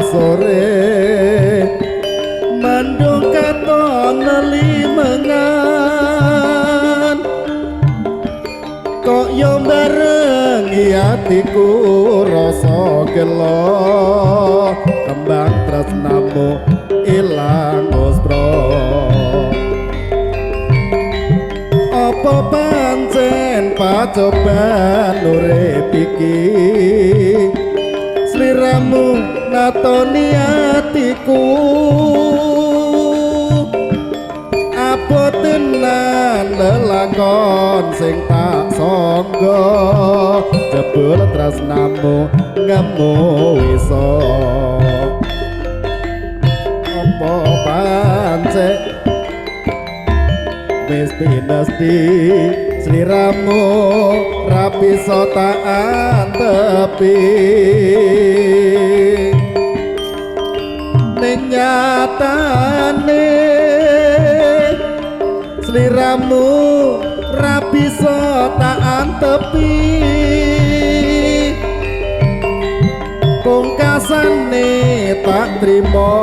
sore mendung katon limengan kok yo barengi atiku rasa gelo kembang tresnamu ilang musra. Apa pancen pacoban urip iki sliramu natoni atiku apa tenan lelakon sing tak sangga jebul tresnamu ngemu wisa. Apa pancen wis pinesti sliramu ra bisa tak antepi ning nyatane sliramu ra bisa tak antepi pungkasane tak trimo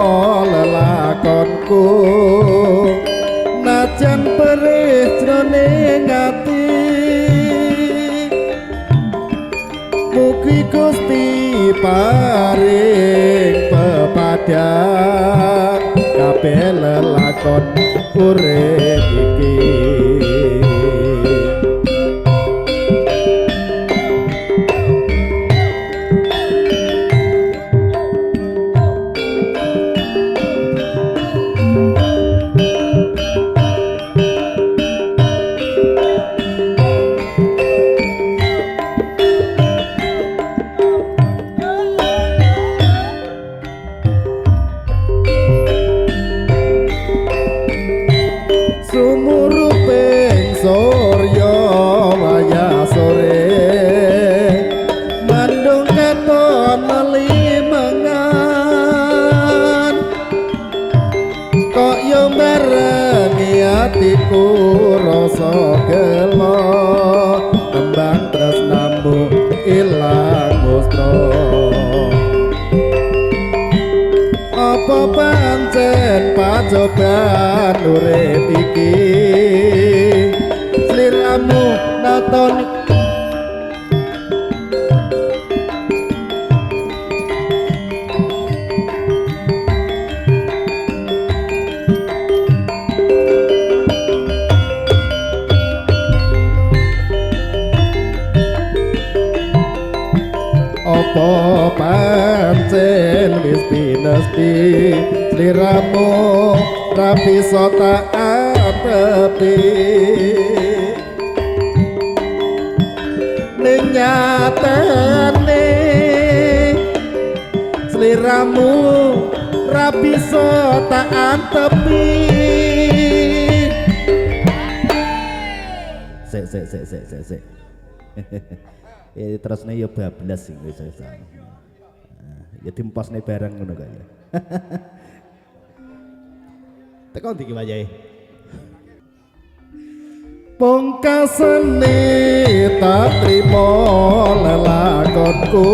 lelakonku najan perih jroning ati. Mugi Gusti paring pepadang kabeh lelakon urip iki. Sumuruping surya wayah sore mendung katon melimengan kok yo barengi atiku rasa gelo kembang tresnamu ilang musra. Apa pancen pacoban urip iki sliramu natoni apa pancen wis pinesti sliramu ra bisa tak antepi ning nyatane sliramu ra bisa tak antepi. Sik sik sik sik sik sik. Ya terusne ya bablas sing wis wis. Ya dimposne bareng ngono kaya. Teko ndi ki wayahe? Pungkasane tak trimo lelakonku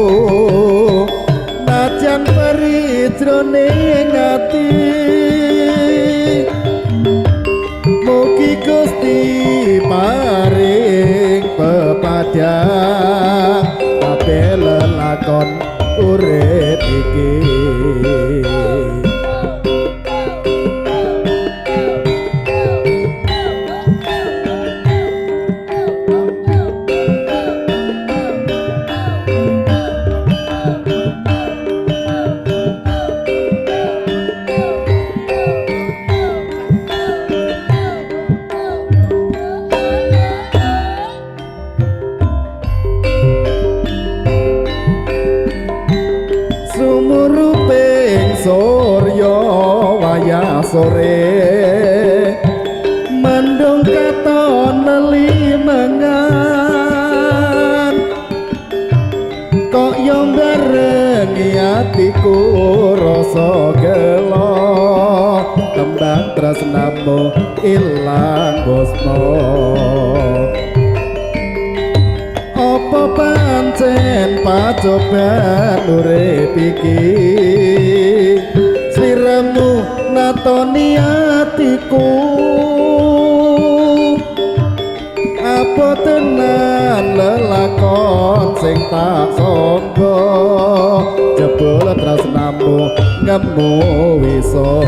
najan perih jroning ati mugi Gusti paring pepadang kabeh lelakon urip iki. Sumuruping surya wayah sore mendung katon melimengan kok yo barengi atiku rasa gelo kembang tresnamu ilang bosmo. Apa pancen pacoban urip iki Nontoni atiku, apa tenan lelakon sing tak sangka, jebul tresnamu ngemu wisa.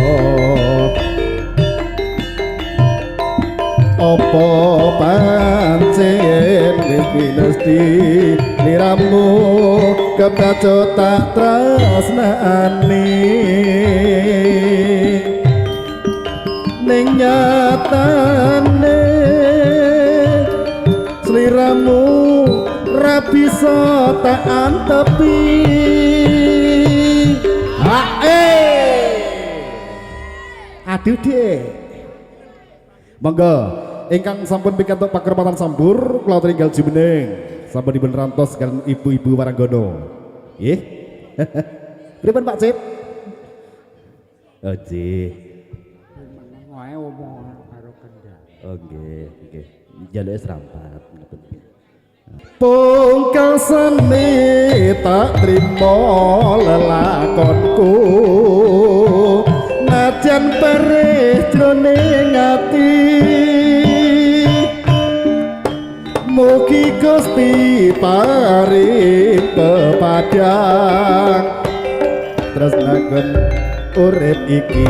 Apa pancen wis pinesti liramu kebacut tak tresnani, ning nyatane sliramu ra bisa tak antepi. Hae, aduh dek. Monggo ingkang sampun pikantuk pakermatan sambur kula tringgal jumeneng sampun dipun rantos kalian ibu-ibu waranggono. Nggih. Pripun Pak Cip? Oh nggih. Wae omong karo kendang. Oh nggih, nggih. Njaluke serampat ngoten nggih. Pungkasane tak trimo lelakonku, najan perih jroning ati, mugi Gusti paring pepadang tresnaken urip iki.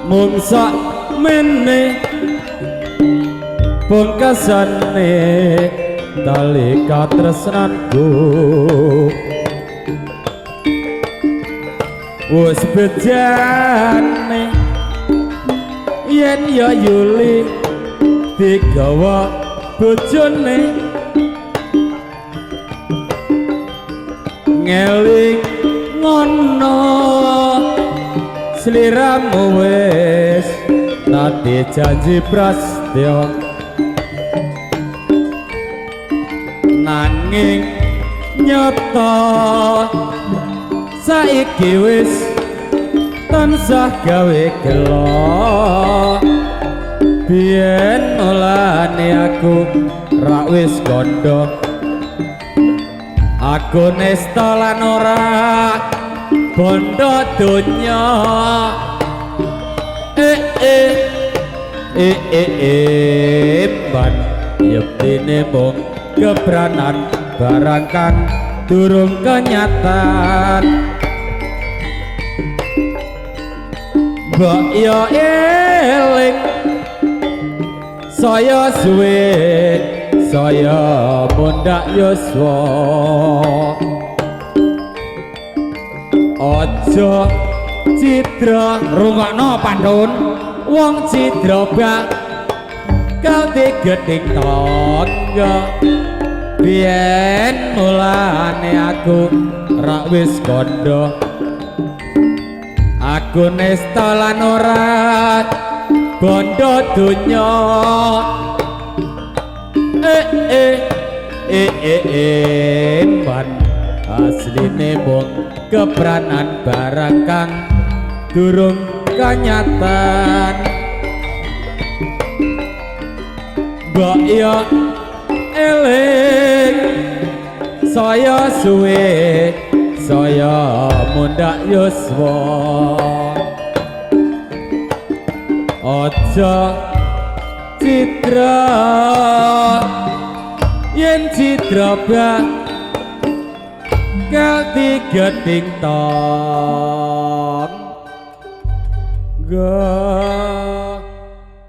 Mung sak mene pungkasane tali katresnanku wis bejane yen ya Yuli digawa bojone ngeling ngono sliramu wis nate janji prastya nanging nyata saiki wis tansah gawe gelo biyen mulane aku rak wis kandha aku nesta lan ora bondo donya. Eh eh eh eh eh ban yektine mung kebranan barang kang durung kenyatan. Mbok yo eling saya suwe saya mundhak yuswa. Aja cidra Rungokno pantun. Wong cidra bakal digedhing tangga. Biyen mulane aku rak wis kandha, aku nesta lan ora bondo donya. Eh eh eh eh eh ban asline mung kebranan barang kang durung kanyatan. Mbok yo eling saya suwe saya mundhak yuswa. Aja cidra yen cidra bakal digedhing tangga.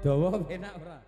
Dawa penak ora?